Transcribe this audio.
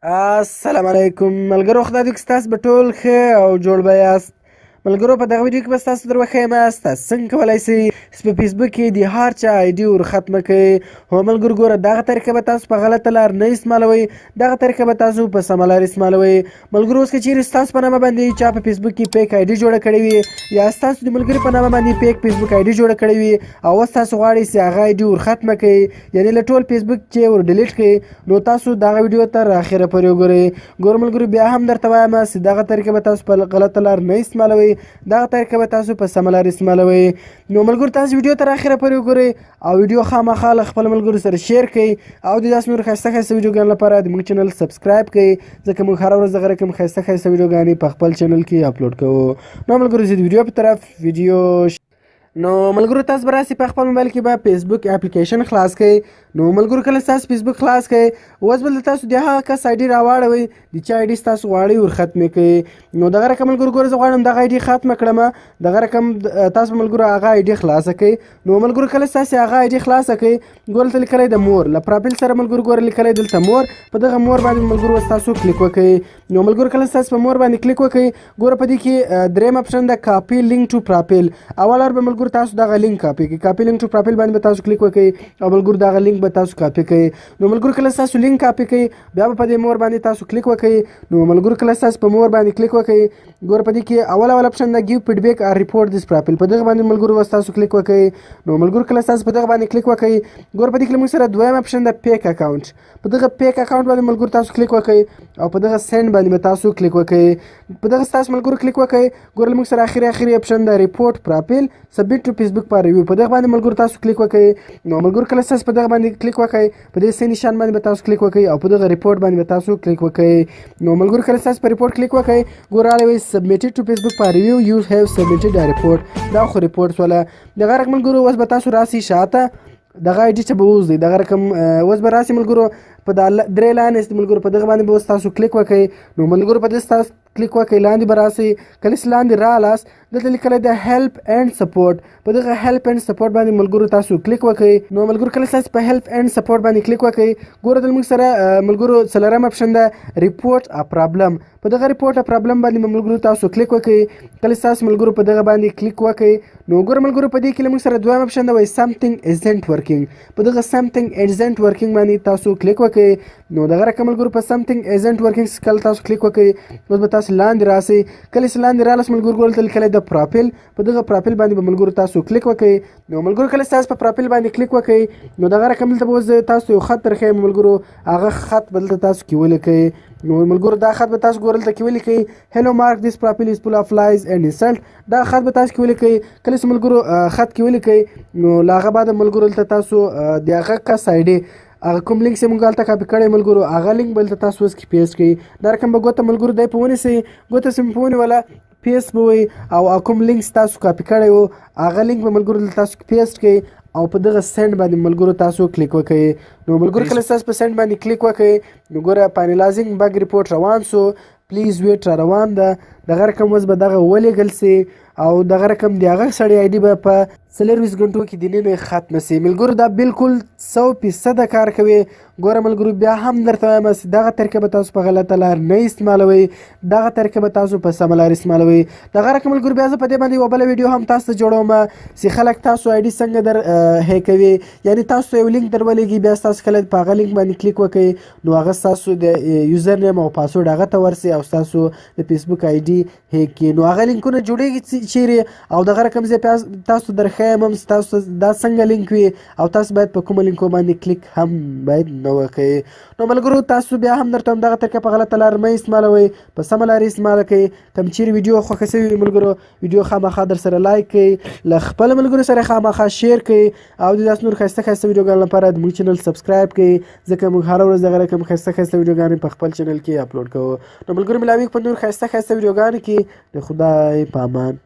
السلام علیکم ملګرو، خدای دې وکړي ستاسو به ټول ښه او جوړ به یاست. ملګرو، په دغه ویډیو کې به ستاسو در وښیم تاسو څنګه کولای شئ چې په فیسبوک کې د هر چا آی ډي ور ختمه کړئ. هو ملګرو، ګوره، دغه طریقه به تاسو په غلطه لار نه استعمالوئ، دغه طریقه به تاسو په سمه لار استعمالوئ. ملګرو، اوس که چیرې ستاسو په نامه باندې چا په فیسبوک کې fake آی ډي جوړه کړې وي یا ستاسو د ملګري په نامه باندې fake فیسبوک آی ډي جوړه کړې وي او اوس تاسو غواړئ چې هغه آی ډي ور ختمه کړئ، یعنې له ټول فیسبوک چې ور delete کړئ، نو تاسو دغه ویډیو تر اخره پورې وګورئ. ګور ملګرو، بیا هم درته وایم چې دغه طریقه به تاسو په غلطه لار نه استعمالوئ، دغه طریقه به تاسو په سمه لار استعمالوئ. نو ملګرو، تاسو ویډیو تر اخره پورې وګورئ او ویډیو خامخا له خپل ملګرو سره share کړئ او د داسې نور ښایسته ښایسته ویډیوګانو لپاره د موږ چینل subscribe کړئ، ځکه موږ هره ورځ دغه رقم ښایسته ښایسته ویډیوګانې په خپل چینل کې اپلوډ کوو. نو ملګرو، زه د ویډیو په طرف ویډیو. نو ملګرو، تاسو به راسئ، په خپل موبایل کې به فیسبوک اپلیکیشن خلاص کړئ. نو ملګرو، کله تاسو فیسبوک خلاص کړئ، اوس به تاسو د هغه کس آی ډي راواړوئ د چا آی ډي تاسو غواړئ ور ختمې کړئ. نو دغه رقم ملګرو، ګوره، زه غواړم دغه آی ډي ختمه کړم. دغه رقم تاسو ملګرو هغه آی ډي خلاصه کړئ. نو ملګرو، کله تاسو هغه آی ډي خلاصه کړئ، ګوره، دلته لیکلی د more، له profile سره ملګرو ګوره لیکلی دلته more. په دغه more باندې ملګرو تاسو کلیک وکړئ. نو ملګرو، کله تاسو په more باندې کلیک وکړئ، ګوره، په دې کې دریم option ده، copy link to profile. اول به ملګرو تاسو دغه لینک کاپي کړئ. copy link to profile باندې به تاسو کلیک وکړئ او ملګرو دغه لینک به تاسو کاپي کړئ. نو ملګرو، کله تاسو لینک کاپي کړئ، بیا به په دې more باندې تاسو کلیک وکړئ. نو ملګرو، کله تاسو په more باندې کلیک وکړئ، ګوره، په دې کې اول اول option ده، give feedback or report this profile. په دغه باندې ملګرو تاسو کلیک وکړئ. نو ملګرو، کله تاسو په دغه باندې کلیک وکړئ، ګوره، په دې کې موږ سره دویم option ده، fake account. په دغه fake account باندې ملګرو تاسو کلیک وکړئ او په دغه send باندې به تاسو کلیک وکړئ. په دغه تاسو ملګرو کلیک وکړئ، ګوره، موږ سره اخري اخري option ده، report profile، submit to Facebook for review. په دغه باندې ملګرو تاسو کلیک وکړئ. نو ملګرو، کله تاسو په دغه باندې کلیک وکړئ، په دې سه نشان باندې به تاسو کلیک وکړئ او په دغه report باندې به تاسو کلیک وکړئ. نو ملګرو، کله تاسو په report کلیک وکړئ، ګوره، راغلی وي submitted to Facebook for review، you have submitted a report. دا خو report ولا. دغه رقم ملګرو، اوس به تاسو راسي شاته، دغه آی ډي چې به وځي، دغه رقم اوس به راسي ملګرو، په دا درې line است ملګرو، په دغه باندې به تاسو کلیک وکړئ. نو ملګرو، په دې تاسو کلیک وکړئ، لاندې به راسي. کله چې لاندې رالاست، دلته لیکلی د help and support. په دغه help and support باندې ملګرو تاسو کلیک وکړئ. نو ملګرو، کله تاسو په help and support باندې کلیک وکړئ، ګوره، دلته موږ سره ملګرو څلورم option ده، report a problem. په دغه report a problem باندې ملګرو تاسو کلیک وکړئ. کله تاسو ملګرو په دغه باندې کلیک وکړئ، نو ګوره ملګرو، په دې کې موږ سره دویم option ده، وایي something isn't working. په دغه something isn't working باندې تاسو کلیک وکړئ. نو دغه رقم ملګرو، په something isn't working کله تاسو کلیک وکړئ، اوس به تاسو لاندې راسئ. کله چې لاندې رالاست ملګرو، ګوره، دلته لیکلی د پروفایل. په دغه پروفایل باندې به ملګرو تاسو کلیک وکړئ. نو ملګرو، کله تاسو په پروفایل باندې کلیک وکړئ، نو دغه رقم دلته به اوس تاسو یو خط درښیم ملګرو، هغه خط به دلته تاسو کې ولیکئ. نو ملګرو، دا خط به تاسو ګورل ته کې ولیکئ، "Hello Mark، this profile is full of lies and insult." دا خط به تاسو کې ولیکئ. کله چې ملګرو خط کې ولیکئ، نو له هغه بعد ملګرو دلته تاسو د هغه کس آی ډي، هغه کوم لینک چې موږ هلته کاپي کړی ملګرو، هغه لینک به دلته تاسو اوس کې paste کړئ. دا رقم به ګوته ملګرو دی په ونیسئ، ګوته سم په ونیوله، paste به وي او کوم لینک تاسو کاپي کړی وو، هغه لینک به ملګرو دلته تاسو paste کړئ او په دغه send باندې ملګرو تاسو کلیک وکړئ. نو ملګرو، کله تاسو په send باندې کلیک وکړئ، نو ګوره، finalizing bug report روان سو، please wait را روان ده. دغه رقم اوس به دغه ولیږل سي او دغه رقم د هغه سړي آی ډي به په 24 غنټو کې دننه ختمه سي. ملګرو، دا بالکل 100% کار کوي. ګوره ملګرو، بیا هم درته وایم چې دغه طریقه به تاسو په غلطه لار نه استعمالوئ، دغه طریقه به تاسو په سمه لار استعمالوئ. دغه رقم ملګرو، بیا زه په دې باندې یوه بله ویډیو هم تاسو ته جوړوم چې خلک تاسو آی ډي څنګه در هیکوي، یعنی تاسو یو لینک در ولېږي، بیا تاسو کله په هغه لینک باندې کلیک وکړئ، نو هغه ستاسو د user name او پاسورډ هغه ته ورسي او ستاسو د فیسبوک آی ډي هیک کړي. نو هغه لینکونه جوړیږي چیرې او دغه رقم زه تاسو درښیم هم تاسو دا څنګه لینک وي او تاسو باید په کومو لینکو باندې کلیک هم باید نه وکړئ. نو ملګرو، تاسو بیا هم درته دغه طریقه په غلطه لار مه استعمالوئ، په سمه لار استعمال کړئ. کوم چیرې ویډیو خوښه سوي ملګرو، ویډیو خامخا در سره like کړئ، له خپل ملګرو سره خامخا share کړئ او د داسې نور ښایسته ښایسته ویډیوګانو لپاره د موږ چینل subscribe کړئ، ځکه موږ هره ورځ دغه رقم ښایسته ښایسته ویډیوګانې په خپل چینل کې اپلوډ کوو. نو ملګرو، ملاویږو په نور ښایسته ښایسته ویډیوګانو کې. د خدای په امان.